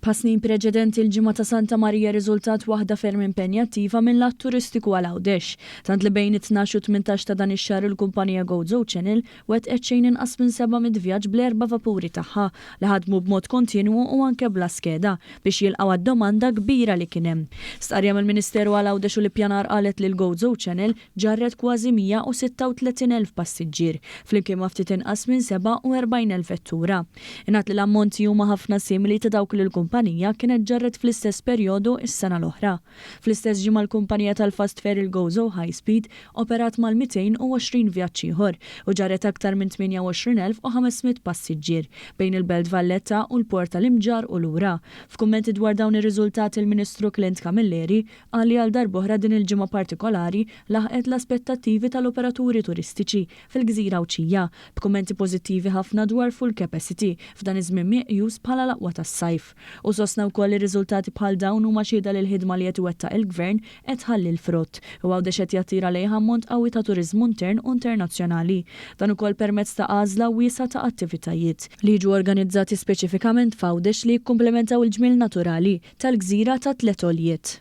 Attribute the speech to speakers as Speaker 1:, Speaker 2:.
Speaker 1: Bħas-snin preċedenti l-ġimgħa ta' Santa Marija rriżultat waħda ferm impenjattiva minn lat turistiku għal Għawdex, tant li bejn it-tnax u t-tmintax ta' dan ix-xahar il-kumpanija Gozo Channel wettqet xejn inqas minn 700 vjaġġ bl-erba' vapuri tagħha li ħadmu b'mod kontinwu u anke bla skeda biex jilqgħu għad-domanda kbira li kien hemm. Stqarrija mill-Ministeru għal Għawdex u l-Ippjanar qalet li l-Gozo Channel ġarret kważi 136,000 passiġġier, flimkien ma' ftit inqas minn 47,000 vettura. Ingħad li l-ammonti huma ħafna simili ta' dawk li l-kumpanija kienet ġarret fl-istess perjodu s-sena l-oħra. Fl-istess ġimgħa l-kumpanija tal-fast ferry l-Gozo High Speed operat mal-220 vjaġġ ieħor u ġarret aktar minn 28,500 passiġġier bejn il-Belt Valletta u l-Port tal-Imġarr u lura. F'kummenti dwar dawn ir-riżultati l-Ministru Clint Camilleri Qal li għal darb'oħra din il-ġimgħa partikolari laħqet l-aspettattivi tal-operaturi turistiċi fil-gżira Għawdxija, b'kummenti pożittivi ħafna dwar full capacity f'dan iż-żmien meqjus bħala l-aqwa tas-sajf. Hu sostna wkoll li riżultati bħal dawn huma xhieda li l-ħidma li qed iwettaq il-Gvern qed tħalli l-frott u Għawdex qed jattira lejh ammont qawwi ta' turiżmu intern u internazzjonali. Dan ukoll permezz ta' għażla wiesgħa ta' attivitajiet li jiġu organizzati speċifikament f'Għawdex li jikkumplementaw il-ġmiel naturali tal-gżira tat-tliet għoljiet.